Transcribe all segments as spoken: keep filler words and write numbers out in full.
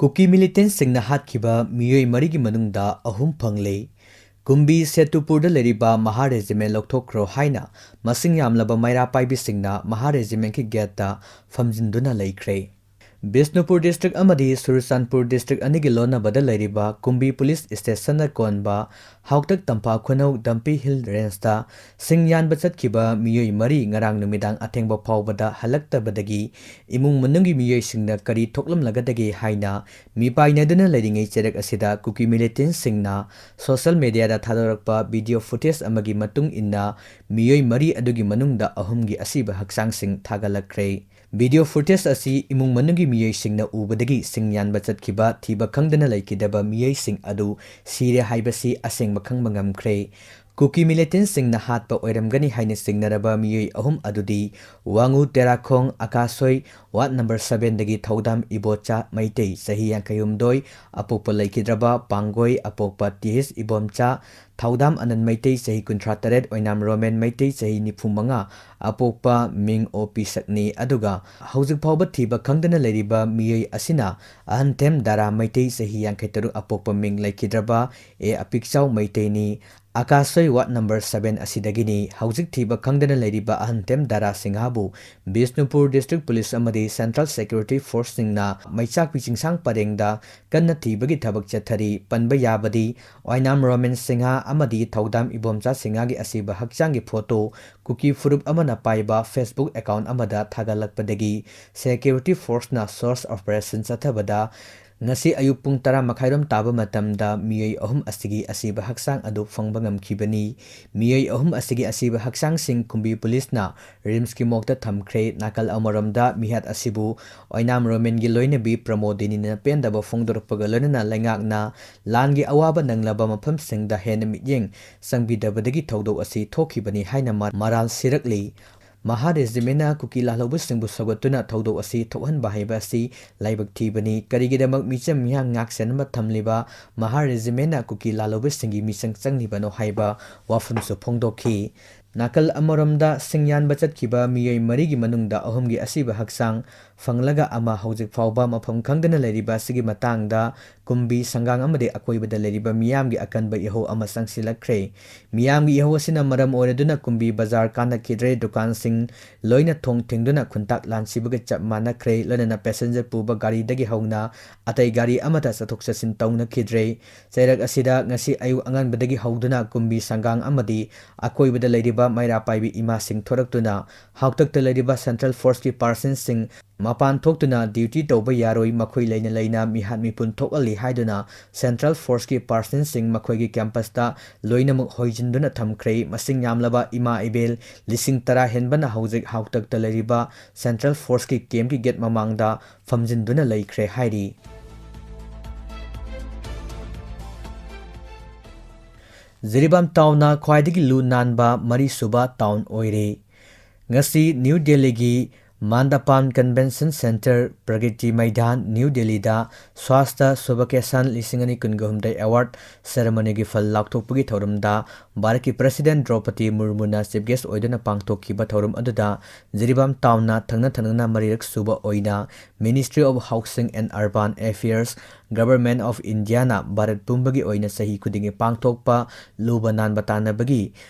ꯀꯨꯀꯤ ꯃꯤꯂꯤꯇꯦꯟꯠꯁꯤꯡꯅ ꯍꯥꯠꯈꯤꯕ ꯃꯤꯑꯣꯏ ꯃꯔꯤꯒꯤ ꯃꯅꯨꯡꯗ ꯑꯍꯨꯝ ꯐꯪꯂꯦ꯫ ꯀꯨꯝꯕꯤ ꯁꯦꯇꯨꯄꯨꯔꯗ ꯂꯩꯔꯤꯕ ꯃꯍꯥ ꯔꯦꯖꯤꯃꯦꯟꯠ ꯂꯧꯊꯣꯛꯈ꯭ꯔꯣ ꯍꯥꯏꯅ ꯃꯁꯤꯡ ꯌꯥꯝꯂꯕ ꯃꯩꯔꯥ ꯄꯥꯏꯕꯤꯁꯤꯡꯅ ꯃꯍꯥ ꯔꯦꯖꯤꯃꯦꯟꯠꯀꯤ ꯒꯦꯠꯇ ꯐꯝꯖꯤꯟꯗꯨꯅ ꯂꯩꯈ꯭ꯔꯦ꯫ ꯕꯤꯁꯅꯨꯄꯨꯔ ꯗꯤꯁꯇ꯭ꯔꯤꯛ ꯑꯃꯗꯤ ꯆꯨꯔꯆꯥꯟꯄꯨꯔ ꯗꯤꯁꯇ꯭ꯔꯤꯛ ꯑꯅꯤꯒꯤ ꯂꯣꯟꯅꯕꯗ ꯂꯩꯔꯤꯕ ꯀꯨꯝꯕꯤ ꯄꯨꯂꯤꯁ ꯁ꯭ꯇꯦꯁꯟꯅ ꯀꯣꯟꯕ ꯍꯥꯎꯇꯛ ꯇꯝꯐꯥ ꯈꯨꯅꯧ ꯗꯝꯄꯤ ꯍꯤꯜ ꯔꯦꯟꯖꯇ ꯁꯤꯡ ꯌꯥꯟꯕ ꯆꯠꯈꯤꯕ ꯃꯤꯑꯣꯏ ꯃꯔꯤ ꯉꯔꯥꯡ ꯅꯨꯃꯤꯗꯥꯡ ꯑꯊꯦꯡꯕ ꯐꯥꯎꯕꯗ ꯍꯜꯂꯛꯇꯕꯗꯒꯤ ꯏꯃꯨꯡ ꯃꯅꯨꯡꯒꯤ ꯃꯤꯑꯣꯏꯁꯤꯡꯅ ꯀꯔꯤ ꯊꯣꯛꯂꯝꯂꯒꯗꯒꯦ ꯍꯥꯏꯅ ꯃꯤꯄꯥꯏꯅꯗꯨꯅ ꯂꯩꯔꯤꯉꯩ ꯆꯩꯔꯛ ꯑꯁꯤꯗ ꯀꯨꯀꯤ ꯃꯤꯂꯤꯇꯦꯟꯠꯁꯤꯡꯅ ꯁꯣꯁꯤꯌꯦꯜ ꯃꯤꯗꯤꯌꯥꯗ ꯊꯥꯗꯣꯔꯛꯄ ꯚꯤꯗꯤꯑꯣ ꯐꯨꯇꯦꯖ ꯑꯃꯒꯤ ꯃꯇꯨꯡ ꯏꯟꯅ ꯃꯤꯑꯣꯏ ꯃꯔꯤ ꯑꯗꯨꯒꯤ ꯃꯅꯨꯡꯗ ꯑꯍꯨꯝꯒꯤ ꯑꯁꯤꯕ ꯍꯛꯆꯥꯡꯁꯤꯡ ꯊꯥꯒꯠꯂꯛꯈ꯭ꯔꯦ꯫ ꯚꯤꯗꯤꯑꯣ ꯐꯨꯇꯦꯖ ꯑꯁꯤ ꯏꯃꯨꯡ ꯃꯅꯨꯡꯒꯤ ꯃꯤꯑꯣꯏꯁꯤꯡꯅ ꯎꯕꯗꯒꯤ ꯁꯤꯡ ꯌꯥꯟꯕ ꯆꯠꯈꯤꯕ ꯊꯤꯕ ꯈꯪꯗꯅ ꯂꯩꯈꯤꯗꯕ ꯃꯤꯑꯣꯏꯁꯤꯡ ꯑꯗꯨ ꯁꯤꯔꯦ ꯍꯥꯏꯕꯁꯤ ꯑꯁꯦꯡꯕ ꯈꯪꯕ ꯉꯝꯈ꯭ꯔꯦ꯫ ꯀꯨꯀꯤ ꯃꯤꯂꯤꯇꯦꯟꯠꯁꯤꯡꯅ ꯍꯥꯠꯄ ꯑꯣꯏꯔꯝꯒꯅꯤ ꯍꯥꯏꯅ ꯆꯤꯡꯅꯔꯕ ꯃꯤꯑꯣꯏ ꯑꯍꯨꯝ ꯑꯗꯨꯗꯤ ꯋꯥꯉꯨ ꯇꯦꯔꯥꯈꯣꯡ ꯑꯀꯥꯁꯣꯏ ꯋꯥꯔꯗ ꯅꯝꯕꯔ ꯁꯚꯦꯟꯗꯒꯤ ꯊꯧꯗꯥꯝ ꯏꯕꯣꯆꯥ ꯃꯩꯇꯩ ꯆꯍꯤ ꯌꯥꯡꯈꯩꯍꯨꯝꯗꯣꯏ, ꯑꯄꯣꯛꯄ ꯂꯩꯈꯤꯗ꯭ꯔꯕ ꯄꯥꯡꯒꯣꯏ ꯑꯄꯣꯛꯄ ꯇꯤꯍꯤꯁ ꯏꯕꯣꯝꯆꯥ, ꯊꯧꯗꯥꯝ ꯑꯅꯟ ꯃꯩꯇꯩ ꯆꯍꯤ ꯀꯨꯟꯊ꯭ꯔꯥ ꯇꯔꯦꯠ, ꯑꯣꯏꯅꯥꯝ ꯔꯣꯃꯦꯟ ꯃꯩꯇꯩ ꯆꯍꯤ ꯅꯤꯐꯨ ꯃꯉꯥ, ꯑꯄꯣꯛꯄ ꯃꯤꯡ ꯑꯣ ꯄꯤ ꯁꯛꯅꯤ꯫ ꯑꯗꯨꯒ ꯍꯧꯖꯤꯛ ꯐꯥꯎꯕ ꯊꯤꯕ ꯈꯪꯗꯅ ꯂꯩꯔꯤꯕ ꯃꯤꯑꯣꯏ ꯑꯁꯤꯅ ꯑꯍꯟꯊꯦꯝ ꯗꯥꯔꯥ ꯃꯩꯇꯩ ꯆꯍꯤ ꯌꯥꯡꯈꯩ ꯇꯔꯨꯛ, ꯑꯄꯣꯛꯄ ꯃꯤꯡ ꯂꯩꯈꯤꯗ꯭ꯔꯕ ꯑꯦ ꯑꯄꯤꯛꯆꯥꯎ ꯃꯩꯇꯩꯅꯤ꯫ ꯑꯀꯥꯁꯣꯏ ꯋꯥꯔꯗ ꯅꯝꯕꯔ ꯁꯚꯦꯟ ꯑꯁꯤꯗꯒꯤꯅꯤ꯫ ꯍꯧꯖꯤꯛ ꯊꯤꯕ ꯈꯪꯗꯅ ꯂꯩꯔꯤꯕ ꯑꯍꯟꯊꯦꯝ ꯗꯥꯔꯥ ꯁꯤꯡꯍꯕꯨ ꯕꯤꯁꯅꯨꯄꯨꯔ ꯗꯤꯁꯇ꯭ꯔꯤꯛ ꯄꯨꯂꯤꯁ ꯑꯃꯗꯤ ꯁꯦꯟꯇ꯭ꯔꯦꯜ ꯁꯦꯀ꯭ꯌꯨꯔꯤꯇꯤ ꯐꯣꯔꯁꯁꯤꯡꯅ ꯃꯩꯆꯥꯛꯄꯤ ꯆꯤꯡꯁꯥꯡ ꯄꯔꯦꯡꯗ ꯀꯟꯅ ꯊꯤꯕꯒꯤ ꯊꯕꯛ ꯆꯠꯊꯔꯤ꯫ ꯄꯟꯕ ꯌꯥꯕꯗꯤ, ꯑꯣꯏꯅꯥꯝ ꯔꯣꯃꯦꯟ ꯁꯤꯡꯍ ꯑꯃꯗꯤ ꯊꯧꯗꯥꯝ ꯏꯕꯣꯝꯆꯥ ꯁꯤꯡꯍꯒꯤ ꯑꯁꯤꯕ ꯍꯛꯆꯥꯡꯒꯤ ꯐꯣꯇꯣ ꯀꯨꯀꯤ ꯐꯨꯔꯨꯞ ꯑꯃꯅ ꯄꯥꯏꯕ Facebook ꯑꯦꯀꯥꯎꯟ ꯑꯃꯗ ꯊꯥꯒꯠꯂꯛꯄꯗꯒꯤ ꯁꯦꯀ꯭ꯌꯨꯔꯤꯇꯤ ꯐꯣꯔꯁꯅ ꯁꯔꯆ ꯑꯣꯄꯔꯦꯁꯟ ꯆꯠꯊꯕꯗ ꯉꯁꯤ ꯑꯌꯨꯛ ꯄꯨꯡ ꯇꯔꯥ ꯃꯈꯥꯏꯔꯣꯝ ꯇꯥꯕ ꯃꯇꯝꯗ ꯃꯤꯑꯣꯏ ꯑꯍꯨꯝ ꯑꯁꯤꯒꯤ ꯑꯁꯤꯕ ꯍꯛꯆꯥꯡ ꯑꯗꯨ ꯐꯪꯕ ꯉꯝꯈꯤꯕꯅꯤ꯫ ꯃꯤꯑꯣꯏ ꯑꯍꯨꯝ ꯑꯁꯤꯒꯤ ꯑꯁꯤꯕ ꯍꯛꯆꯥꯡꯁꯤꯡ ꯀꯨꯝꯕꯤ ꯄꯨꯂꯤꯁꯅ ꯔꯤꯝꯁꯀꯤ ꯃꯣꯔꯒꯇ ꯊꯝꯈ꯭ꯔꯦ꯫ ꯅꯥꯀꯜ ꯑꯃꯔꯣꯝꯗ, ꯃꯤꯍꯥꯠ ꯑꯁꯤꯕꯨ ꯑꯣꯏꯅꯥꯝ ꯔꯣꯃꯦꯟꯒꯤ ꯂꯣꯏꯅꯕꯤ ꯄ꯭ꯔꯃꯣꯗꯤꯅꯤꯅ ꯄꯦꯟꯗꯕ ꯐꯣꯡꯗꯣꯔꯛꯄꯒ ꯂꯣꯏꯅꯅ ꯂꯩꯉꯥꯛꯅ ꯂꯥꯟꯒꯤ ꯑꯋꯥꯕ ꯅꯪꯂꯕ ꯃꯐꯝꯁꯤꯡꯗ ꯍꯦꯟꯅ ꯃꯤꯠꯌꯦꯡ ꯆꯪꯕꯤꯗꯕꯗꯒꯤ ꯊꯧꯗꯣꯛ ꯑꯁꯤ ꯊꯣꯛꯈꯤꯕꯅꯤ ꯍꯥꯏꯅ ꯃ-, ꯃꯔꯥꯜ ꯁꯤꯔꯛꯂꯤ꯫ ꯃꯍꯥ ꯔꯦꯖꯤꯃꯦꯟꯅ ꯀꯨꯀꯤ ꯂꯥꯜꯍꯧꯕꯁꯤꯡꯕꯨ ꯁꯧꯒꯠꯇꯨꯅ ꯊꯧꯗꯣꯛ ꯑꯁꯤ ꯊꯣꯛꯍꯟꯕ ꯍꯥꯏꯕ ꯑꯁꯤ ꯂꯥꯏꯕꯛ ꯊꯤꯕꯅꯤ꯫ ꯀꯔꯤꯒꯤꯗꯃꯛ ꯃꯤꯆꯝ ꯃꯤꯌꯥꯝ ꯉꯥꯛ ꯁꯦꯟꯅꯕ ꯊꯝꯂꯤꯕ ꯃꯍꯥ ꯔꯦꯖꯤꯃꯦꯟꯅ ꯀꯨꯀꯤ ꯂꯥꯜꯍꯧꯕꯁꯤꯡꯒꯤ ꯃꯤꯆꯪ ꯆꯪꯂꯤꯕꯅꯣ ꯍꯥꯏꯕ ꯋꯥꯐꯝꯁꯨ ꯐꯣꯡꯗꯣꯛꯈꯤ꯫ ꯅꯥꯀꯜ ꯑꯃꯔꯣꯝꯗ ꯁꯤꯡ ꯌꯥꯟꯕ ꯆꯠꯈꯤꯕ ꯃꯤꯑꯣꯏ ꯃꯔꯤꯒꯤ ꯃꯅꯨꯡꯗ ꯑꯍꯨꯝꯒꯤ ꯑꯁꯤꯕ ꯍꯛꯆꯥꯡ ꯐꯪꯂꯒ ꯑꯃ ꯍꯧꯖꯤꯛ ꯐꯥꯎꯕ ꯃꯐꯝ ꯈꯪꯗꯅ ꯂꯩꯔꯤꯕ ꯑꯁꯤꯒꯤ ꯃꯇꯥꯡꯗ ꯀꯨꯝꯕꯤ ꯁꯪꯒꯥꯡ ꯑꯃꯗꯤ ꯑꯀꯣꯏꯕꯗ ꯂꯩꯔꯤꯕ ꯃꯤꯌꯥꯝꯒꯤ ꯑꯀꯟꯕ ꯏꯍꯧ ꯑꯃ ꯆꯪꯁꯤꯜꯂꯛꯈ꯭ꯔꯦ꯫ ꯃꯤꯌꯥꯝꯒꯤ ꯏꯍꯧ ꯑꯁꯤꯅ ꯃꯔꯝ ꯑꯣꯏꯔꯗꯨꯅ ꯀꯨꯝꯕꯤ ꯕꯖꯥꯔ ꯀꯥꯟꯅꯈꯤꯗ꯭ꯔꯦ, ꯗꯨꯀꯥꯟꯁꯤꯡ ꯂꯣꯏꯅ ꯊꯣꯡ ꯊꯤꯡꯗꯨꯅ ꯈꯨꯟꯇꯥꯛ ꯂꯥꯟꯁꯤꯕꯒ ꯆꯞ ꯃꯥꯟꯅꯈ꯭ꯔꯦ, ꯂꯣꯏꯅꯅ ꯄꯦꯁꯦꯟꯖꯔ ꯄꯨꯕ ꯒꯥꯔꯤꯗꯒꯤ ꯍꯧꯅ ꯑꯇꯩ ꯒꯥꯔꯤ ꯑꯃꯠꯇ ꯆꯠꯊꯣꯛ ꯆꯠꯁꯤꯟ ꯇꯧꯅꯈꯤꯗ꯭ꯔꯦ꯫ ꯆꯩꯔꯛ ꯑꯁꯤꯗ ꯉꯁꯤ ꯑꯌꯨꯛ ꯑꯉꯟꯕꯗꯒꯤ ꯍꯧꯗꯨꯅ ꯀꯨꯝꯕꯤ ꯁꯪꯒꯥꯡ ꯑꯃꯗꯤ ꯑꯀꯣꯏꯕꯗ ꯂꯩꯔꯤꯕ ꯃꯩꯔꯥ ꯄꯥꯏꯕꯤ ꯏꯃꯥꯁꯤꯡ ꯊꯣꯔꯛꯇꯨꯅ ꯍꯥꯛꯇꯛꯇ ꯂꯩꯔꯤꯕ ꯁꯦꯟꯇ꯭ꯔꯦꯜ ꯐꯣꯔꯁꯀꯤ ꯄꯥꯔꯁꯟꯁꯤꯡ ꯃꯄꯥꯟ ꯊꯣꯛꯇꯨꯅ ꯗ꯭ꯌꯨꯇꯤ ꯇꯧꯕ ꯌꯥꯔꯣꯏ, ꯃꯈꯣꯏ ꯂꯩꯅ ꯂꯩꯅ ꯃꯤꯍꯥꯠ ꯃꯤꯄꯨꯟ ꯊꯣꯛꯍꯜꯂꯤ ꯍꯥꯏꯗꯨꯅ ꯁꯦꯟꯇ꯭ꯔꯦꯜ ꯐꯣꯔꯁꯀꯤ ꯄꯥꯔꯁꯟꯁꯤꯡ ꯃꯈꯣꯏꯒꯤ ꯀꯦꯝꯄꯁꯇ ꯂꯣꯏꯅꯃꯛ ꯍꯣꯏꯖꯤꯟꯗꯨꯅ ꯊꯝꯈ꯭ꯔꯦ꯫ ꯃꯁꯤꯡ ꯌꯥꯝꯂꯕ ꯏꯃꯥ ꯏꯕꯦꯜ ꯂꯤꯁꯤꯡ ꯇꯔꯥ ꯍꯦꯟꯕꯅ ꯍꯧꯖꯤꯛ ꯍꯥꯛꯇꯛꯇ ꯂꯩꯔꯤꯕ ꯁꯦꯟꯇ꯭ꯔꯦꯜ ꯐꯣꯔꯁꯀꯤ ꯀꯦꯝꯞꯀꯤ ꯒꯦꯠ ꯃꯃꯥꯡꯗ ꯐꯝꯖꯤꯟꯗꯨꯅ ꯂꯩꯈ꯭ꯔꯦ ꯍꯥꯏꯔꯤ꯫ ꯖꯤꯔꯤꯕꯥꯝ ꯇꯥꯎꯟꯅ ꯈ꯭ꯋꯥꯏꯗꯒꯤ ꯂꯨ ꯅꯥꯟꯕ ꯃꯔꯤꯁꯨꯕ ꯇꯥꯎꯟ ꯑꯣꯏꯔꯦ꯫ ꯉꯁꯤ ꯅ꯭ꯌꯨ ꯗꯦꯜꯂꯤꯒꯤ ꯃꯥꯟꯗꯄꯥꯟ ꯀꯟꯚꯦꯟꯁꯟ ꯁꯦꯟꯇꯔ, ꯄ꯭ꯔꯒꯇꯤ ꯃꯩꯗꯥꯟ, ꯅ꯭ꯌꯨ ꯗꯦꯜꯂꯤꯗ ꯁ꯭ꯋꯥꯁꯇ ꯁꯨꯚꯀꯦꯁꯟ ꯂꯤꯁꯤꯡ ꯑꯅꯤ ꯀꯨꯟꯒ ꯍꯨꯝꯗꯣꯏ ꯑꯦꯋꯥꯔꯗ ꯁꯦꯔꯦꯃꯣꯅꯤꯒꯤ ꯐꯜ ꯂꯥꯎꯊꯣꯛꯄꯒꯤ ꯊꯧꯔꯝꯗ ꯚꯥꯔꯠꯀꯤ ꯄ꯭ꯔꯁꯤꯗꯦꯟ ꯗ꯭ꯔꯧꯄꯗꯤ ꯃꯨꯔꯃꯨꯅ ꯆꯤꯐ ꯒꯦꯁ ꯑꯣꯏꯗꯨꯅ ꯄꯥꯡꯊꯣꯛꯈꯤꯕ ꯊꯧꯔꯝ ꯑꯗꯨꯗ ꯖꯤꯔꯤꯕꯥꯝ ꯇꯥꯎꯟꯅ ꯊꯪꯅ ꯊꯪꯅꯅ ꯃꯔꯤꯔꯛ ꯁꯨꯕ ꯑꯣꯏꯅ Ministry of Housing and Urban Affairs, Government of Indiaꯅ Bharat ꯄꯨꯝꯕꯒꯤ ꯑꯣꯏꯅ ꯆꯍꯤ ꯈꯨꯗꯤꯡꯒꯤ ꯄꯥꯡꯊꯣꯛꯄ ꯂꯨꯕ ꯅꯥꯟꯕ ꯇꯥꯟꯅꯕꯒꯤ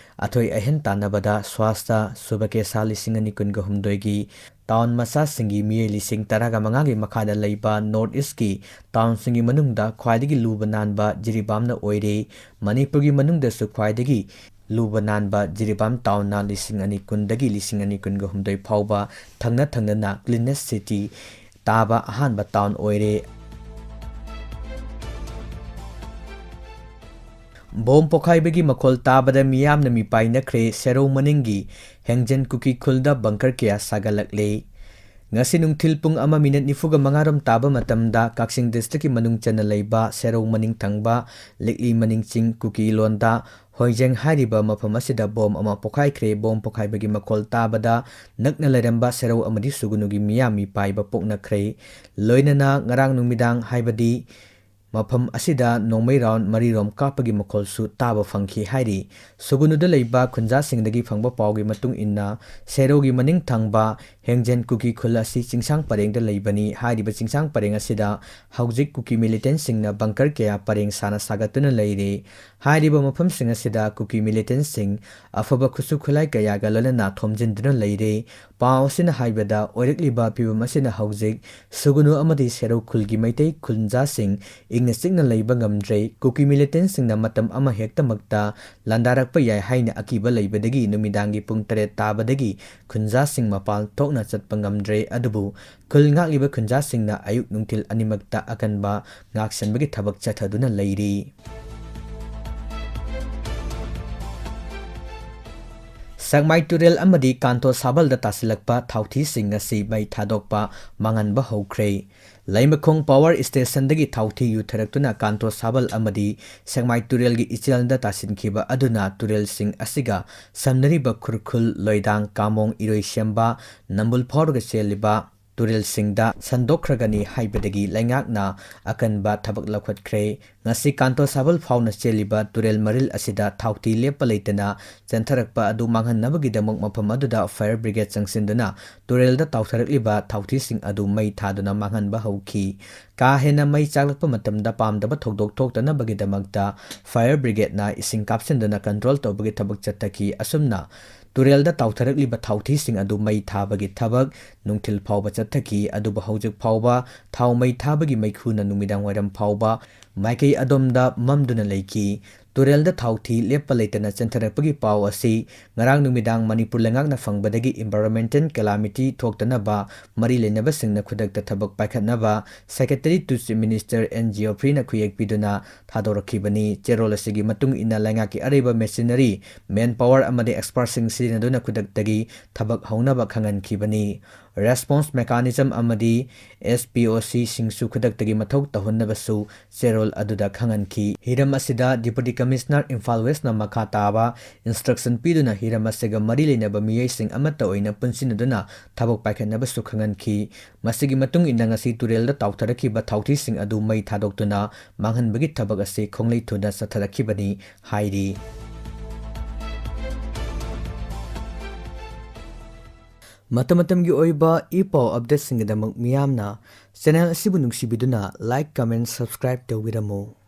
ꯑꯊꯣꯏ ꯑꯍꯦꯟ ꯇꯥꯟꯅꯕꯗ ꯁ꯭ꯋꯥꯁꯇ ꯁꯨꯚꯀꯦꯁꯥ ꯂꯤꯁꯤꯡ ꯑꯅꯤ ꯀꯨꯟꯒ ꯍꯨꯝꯗꯣꯏꯒꯤ ꯇꯥꯎꯟ ꯃꯆꯥꯁꯤꯡꯒꯤ ꯃꯤꯑꯣꯏ ꯂꯤꯁꯤꯡ ꯇꯔꯥꯒ ꯃꯉꯥꯒꯤ ꯃꯈꯥꯗ ꯂꯩꯕ ꯅꯣꯔꯠ ꯏꯁꯀꯤ ꯇꯥꯎꯟꯁꯤꯡꯒꯤ ꯃꯅꯨꯡꯗ ꯈ꯭ꯋꯥꯏꯗꯒꯤ ꯂꯨꯕ ꯅꯥꯟꯕ ꯖꯤꯔꯤꯕꯥꯝꯅ ꯑꯣꯏꯔꯦ꯫ ꯃꯅꯤꯄꯨꯔꯒꯤ ꯃꯅꯨꯡꯗꯁꯨ ꯈ꯭ꯋꯥꯏꯗꯒꯤ ꯂꯨꯕ ꯅꯥꯟꯕ ꯖꯤꯔꯤꯕꯥꯝ ꯇꯥꯎꯟꯅ ꯂꯤꯁꯤꯡ ꯑꯅꯤ ꯀꯨꯟꯗꯒꯤ ꯂꯤꯁꯤꯡ ꯑꯅꯤ ꯀꯨꯟꯒ ꯍꯨꯝꯗꯣꯏ ꯐꯥꯎꯕ ꯊꯪꯅ ꯊꯪꯅꯅ Cleanest City ꯇꯥꯕ ꯑꯍꯥꯟꯕ ꯇꯥꯎꯟ ꯑꯣꯏꯔꯦ꯫ ꯕꯣꯝ ꯄꯣꯈꯥꯏꯕꯒꯤ ꯃꯈꯣꯜ ꯇꯥꯕꯗ ꯃꯤꯌꯥꯝꯅ ꯃꯤꯄꯥꯏꯅꯈ꯭ꯔꯦ꯫ ꯁꯦꯔꯧ ꯃꯅꯤꯡꯒꯤ ꯍꯦꯡꯖꯟ ꯀꯨꯀꯤ ꯈꯨꯜꯗ ꯕꯪꯀꯔ ꯀꯌꯥ ꯁꯥꯒꯠꯂꯛꯂꯦ꯫ ꯉꯁꯤ ꯅꯨꯡꯊꯤꯜ ꯄꯨꯡ ꯑꯃ ꯃꯤꯅꯠ ꯅꯤꯐꯨꯒ ꯃꯉꯥꯔꯣꯝ ꯇꯥꯕ ꯃꯇꯝꯗ ꯀꯛꯆꯤꯡ ꯗꯤꯁꯇ꯭ꯔꯤꯛꯀꯤ ꯃꯅꯨꯡ ꯆꯟꯅ ꯂꯩꯕ ꯁꯦꯔꯧ ꯃꯅꯤꯡ ꯊꯪꯕ ꯂꯤꯛꯂꯤ ꯃꯅꯤꯡ ꯆꯤꯡ ꯀꯨꯀꯤ ꯂꯣꯟꯗ ꯍꯣꯏꯖꯦꯡ ꯍꯥꯏꯔꯤꯕ ꯃꯐꯝ ꯑꯁꯤꯗ ꯕꯣꯝ ꯑꯃ ꯄꯣꯈꯥꯏꯈ꯭ꯔꯦ꯫ ꯕꯣꯝ ꯄꯣꯈꯥꯏꯕꯒꯤ ꯃꯈꯣꯜ ꯇꯥꯕꯗ ꯅꯛꯅ ꯂꯩꯔꯝꯕ ꯁꯦꯔꯧ ꯑꯃꯗꯤ ꯁꯨꯒꯅꯨꯒꯤ ꯃꯤꯌꯥꯝ ꯃꯤꯄꯥꯏꯕ ꯄꯣꯛꯅꯈ꯭ꯔꯦ꯫ ꯂꯣꯏꯅꯅ ꯉꯔꯥꯡ ꯅꯨꯃꯤꯗꯥꯡ, ꯍꯥꯏꯕꯗꯤ ꯃꯐꯝ ꯑꯁꯤꯗ ꯅꯣꯡꯃꯩ round ꯃꯔꯤꯔꯣꯝ ꯀꯥꯞꯄꯒꯤ ꯃꯈꯣꯜꯁꯨ ꯇꯥꯕ ꯐꯪꯈꯤ ꯍꯥꯏꯔꯤ꯫ ꯁꯨꯒꯨꯅꯨꯗ ꯂꯩꯕ ꯈꯨꯟꯖꯥꯁꯤꯡꯗꯒꯤ ꯐꯪꯕ ꯄꯥꯎꯒꯤ ꯃꯇꯨꯡ ꯏꯟꯅ, ꯁꯦꯔꯧꯒꯤ ꯃꯅꯤꯡ ꯊꯪꯕ ꯍꯦꯡꯖꯦꯟ ꯀꯨꯀꯤ ꯈꯨꯜ ꯑꯁꯤ ꯆꯤꯡꯁꯥꯡ ꯄꯔꯦꯡꯗ ꯂꯩꯕꯅꯤ꯫ ꯍꯥꯏꯔꯤꯕ ꯆꯤꯡꯁꯥꯡ ꯄꯔꯦꯡ ꯑꯁꯤꯗ ꯍꯧꯖꯤꯛ ꯀꯨꯀꯤ militantꯁꯤꯡꯅ bunker ꯀꯌꯥ ꯄꯔꯦꯡ ꯁꯥꯅ ꯁꯥꯒꯠꯇꯨꯅ ꯂꯩꯔꯤ꯫ ꯍꯥꯏꯔꯤꯕ ꯃꯐꯝꯁꯤꯡ ꯑꯁꯤꯗ ꯀꯨꯀꯤ militantꯁꯤꯡ ꯑꯐꯕ ꯈꯨꯠꯁꯨ ꯈꯨꯠꯂꯥꯏ ꯀꯌꯥꯒ ꯂꯣꯏꯅꯅ ꯊꯣꯝꯖꯤꯟꯗꯨꯅ ꯂꯩꯔꯤ꯫ ꯄꯥꯎ ꯑꯁꯤꯅ ꯍꯥꯏꯕꯗ, ꯑꯣꯏꯔꯛꯂꯤꯕ ꯐꯤꯕꯝ ꯑꯁꯤꯅ ꯍꯧꯖꯤꯛ ꯁꯨꯒꯨꯅꯨ ꯑꯃꯗꯤ ꯁꯦꯔꯧ ꯈꯨꯜꯒꯤ ꯃꯩꯇꯩ ꯈꯨꯟꯖꯥꯁꯤꯡ ꯏꯪꯅ ꯆꯤꯛꯅ ꯂꯩꯕ ꯉꯝꯗ꯭ꯔꯦ꯫ ꯀꯨꯀꯤ militantꯁꯤꯡꯅ ꯃꯇꯝ ꯑꯃ ꯍꯦꯛꯇꯃꯛꯇ ꯂꯥꯟꯗꯥꯔꯛꯄ ꯌꯥꯏ ꯍꯥꯏꯅ ꯑꯀꯤꯕ ꯂꯩꯕꯗꯒꯤ ꯅꯨꯃꯤꯗꯥꯡꯒꯤ ꯄꯨꯡ ꯇꯔꯦꯠ ꯇꯥꯕꯗꯒꯤ ꯈꯨꯟꯖꯥꯁꯤꯡ ꯃꯄꯥꯟ ꯊꯣꯛꯅ ꯆꯠꯄ ꯉꯝꯗ꯭ꯔꯦ꯫ ꯑꯗꯨꯕꯨ ꯈꯨꯜ ꯉꯥꯛꯂꯤꯕ ꯈꯨꯟꯖꯥꯁꯤꯡꯅ ꯑꯌꯨꯛ ꯅꯨꯡꯊꯤꯜ ꯑꯅꯤꯃꯛꯇ ꯑꯀꯟꯕ ꯉꯥꯛꯁꯦꯟꯕꯒꯤ ꯊꯕꯛ ꯆꯠꯊꯗꯨꯅ ꯂꯩꯔꯤ꯫ ꯁꯦꯛꯃꯥꯏ ꯇꯨꯔꯦꯜ ꯑꯃꯗꯤ ꯀꯥꯟꯇꯣ ꯁꯥꯕꯜꯗ ꯇꯥꯁꯤꯜꯂꯛꯄ ꯊꯥꯎꯊꯤꯁꯤꯡ ꯑꯁꯤ ꯃꯩ ꯊꯥꯗꯣꯛꯄ ꯃꯥꯡꯍꯟꯕ ꯍꯧꯈ꯭ꯔꯦ꯫ ꯂꯩꯃꯈꯣꯡ power stationꯗꯒꯤ ꯊꯥꯎꯊꯤ ꯌꯨꯊꯔꯛꯇꯨꯅ ꯀꯥꯟꯇꯣ ꯁꯥꯕꯜ ꯑꯃꯗꯤ ꯁꯦꯛꯃꯥꯏ ꯇꯨꯔꯦꯜꯒꯤ ꯏꯆꯦꯜꯗ ꯇꯥꯁꯤꯟꯈꯤꯕ ꯑꯗꯨꯅ ꯇꯨꯔꯦꯜꯁꯤꯡ ꯑꯁꯤꯒ ꯁꯝꯅꯔꯤꯕ ꯈꯨꯔꯈꯨꯜ, ꯂꯣꯏꯗꯥꯡ, ꯀꯥꯃꯣꯡ, ꯏꯔꯣꯏꯁꯦꯝꯕ, ꯅꯝꯕꯨꯜ ꯐꯥꯎꯔꯒ ꯆꯦꯜꯂꯤꯕ ꯇꯨꯔꯦꯜꯁꯤꯡꯗ ꯁꯟꯗꯣꯛꯈ꯭ꯔꯒꯅꯤ ꯍꯥꯏꯕꯗꯒꯤ ꯂꯩꯉꯥꯛꯅ ꯑꯀꯟꯕ ꯊꯕꯛ ꯂꯧꯈꯠꯈ꯭ꯔꯦ꯫ ꯉꯁꯤ ꯀꯥꯟꯇꯣ ꯁꯥꯕꯜ ꯐꯥꯎꯅ ꯆꯦꯜꯂꯤꯕ ꯇꯨꯔꯦꯜ ꯃꯔꯤꯜ ꯑꯁꯤꯗ ꯊꯥꯎꯊꯤ ꯂꯦꯞꯄ ꯂꯩꯇꯅ ꯆꯦꯟꯊꯔꯛꯄ ꯑꯗꯨ ꯃꯥꯡꯍꯟꯅꯕꯒꯤꯗꯃꯛ ꯃꯐꯝ ꯑꯗꯨꯗ fire brigade ꯆꯪꯁꯤꯟꯗꯨꯅ ꯇꯨꯔꯦꯜꯗ ꯇꯥꯎꯊꯔꯛꯂꯤꯕ ꯊꯥꯎꯊꯤꯁꯤꯡ ꯑꯗꯨ ꯃꯩ ꯊꯥꯗꯨꯅ ꯃꯥꯡꯍꯟꯕ ꯍꯧꯈꯤ꯫ ꯀꯥ ꯍꯦꯟꯅ ꯃꯩ ꯆꯥꯛꯂꯛꯄ ꯃꯇꯝꯗ ꯄꯥꯝꯗꯕ ꯊꯧꯗꯣꯛ ꯊꯣꯛꯇꯅꯕꯒꯤꯗꯃꯛꯇ fire brigadeꯅ ꯏꯁꯤꯡ ꯀꯥꯞꯁꯤꯟꯗꯨꯅ control ꯇꯧꯕꯒꯤ ꯊꯕꯛ ꯆꯠꯊꯈꯤ꯫ ꯑꯁꯨꯝꯅ ꯇꯨꯔꯦꯜꯗ ꯇꯥꯎꯊꯔꯛꯂꯤꯕ ꯊꯥꯎꯊꯤꯁꯤꯡ ꯑꯗꯨ ꯃꯩ ꯊꯥꯕꯒꯤ ꯊꯕꯛ ꯅꯨꯡꯊꯤꯜ ꯐꯥꯎꯕ ꯆꯠꯊꯈꯤ꯫ ꯑꯗꯨꯕꯨ ꯍꯧꯖꯤꯛ ꯐꯥꯎꯕ ꯊꯥꯎ ꯃꯩ ꯊꯥꯕꯒꯤ ꯃꯩꯈꯨꯅ ꯅꯨꯃꯤꯗꯥꯡ ꯋꯥꯏꯔꯝ ꯐꯥꯎꯕ ꯃꯥꯏꯀꯩ ꯑꯗꯣꯝꯗ ꯃꯝꯗꯨꯅ ꯂꯩꯈꯤ꯫ ꯇꯨꯔꯦꯜꯗ ꯊꯥꯎꯊꯤ ꯂꯦꯞꯄ ꯂꯩꯇꯅ ꯆꯦꯟꯊꯔꯛꯄꯒꯤ ꯄꯥꯎ ꯑꯁꯤ ꯉꯔꯥꯡ ꯅꯨꯃꯤꯗꯥꯡ ꯃꯅꯤꯄꯨꯔ ꯂꯩꯉꯥꯛꯅ ꯐꯪꯕꯗꯒꯤ environmental calamity ꯊꯣꯛꯇꯅꯕ ꯃꯔꯤ ꯂꯩꯅꯕꯁꯤꯡꯅ ꯈꯨꯗꯛꯇ ꯊꯕꯛ ꯄꯥꯏꯈꯠꯅꯕ Secretary to Chief Minister N Geoffreyꯅ ꯈꯨꯌꯦꯛ ꯄꯤꯗꯨꯅ ꯊꯥꯗꯣꯔꯛꯈꯤꯕꯅꯤ꯫ ꯆꯦꯔꯣꯜ ꯑꯁꯤꯒꯤ ꯃꯇꯨꯡ ꯏꯟꯅ ꯂꯩꯉꯥꯛꯀꯤ ꯑꯔꯩꯕ machinery, manpower ꯑꯃꯗꯤ expertꯁꯤꯡ ꯁꯤꯖꯤꯟꯅꯗꯨꯅ ꯈꯨꯗꯛꯇꯒꯤ ꯊꯕꯛ ꯍꯧꯅꯕ ꯈꯪꯍꯟꯈꯤꯕꯅꯤ꯫ response mechanism ꯑꯃꯗꯤ S P O C ꯁꯤꯡꯁꯨ ꯈꯨꯗꯛꯇꯒꯤ ꯃꯊꯧ ꯇꯧꯍꯟꯅꯕꯁꯨ ꯆꯦꯔꯣꯜ ꯑꯗꯨꯗ ꯈꯪꯍꯟꯈꯤ꯫ ꯍꯤꯔꯝ ꯑꯁꯤꯗ Deputy Commissioner ꯏꯝꯐꯥꯜ West ꯅ ꯃꯈꯥ ꯇꯥꯕ instruction ꯄꯤꯗꯨꯅ ꯍꯤꯔꯝ ꯑꯁꯤꯒ ꯃꯔꯤ ꯂꯩꯅꯕ ꯃꯤꯑꯣꯏꯁꯤꯡ ꯑꯃꯠꯇ ꯑꯣꯏꯅ ꯄꯨꯟꯁꯤꯟꯅꯗꯨꯅ ꯊꯕꯛ ꯄꯥꯏꯈꯠꯅꯕꯁꯨ ꯈꯪꯍꯟꯈꯤ꯫ ꯃꯁꯤꯒꯤ ꯃꯇꯨꯡ ꯏꯟꯅ ꯉꯁꯤ ꯇꯨꯔꯦꯜꯗ ꯇꯥꯎꯊꯔꯛꯈꯤꯕ ꯊꯥꯎꯊꯤꯁꯤꯡ ꯑꯗꯨ ꯃꯩ ꯊꯥꯗꯣꯛꯇꯨꯅ ꯃꯥꯡꯍꯟꯕꯒꯤ ꯊꯕꯛ ꯑꯁꯤ ꯈꯣꯡꯂꯩ ꯊꯨꯅ ꯆꯠꯊꯔꯛꯈꯤꯕꯅꯤ ꯍꯥꯏꯔꯤ꯫ ꯃꯇꯝ ꯃꯇꯝꯒꯤ ꯑꯣꯏꯕ ꯏ ꯄꯥꯎ update ꯁꯤꯡꯒꯤꯗꯃꯛ ꯃꯤꯌꯥꯝꯅ channel ꯑꯁꯤꯕꯨ ꯅꯨꯡꯁꯤꯕꯤꯗꯨꯅ like, comment, subscribe ꯇꯧꯕꯤꯔꯝꯃꯨ꯫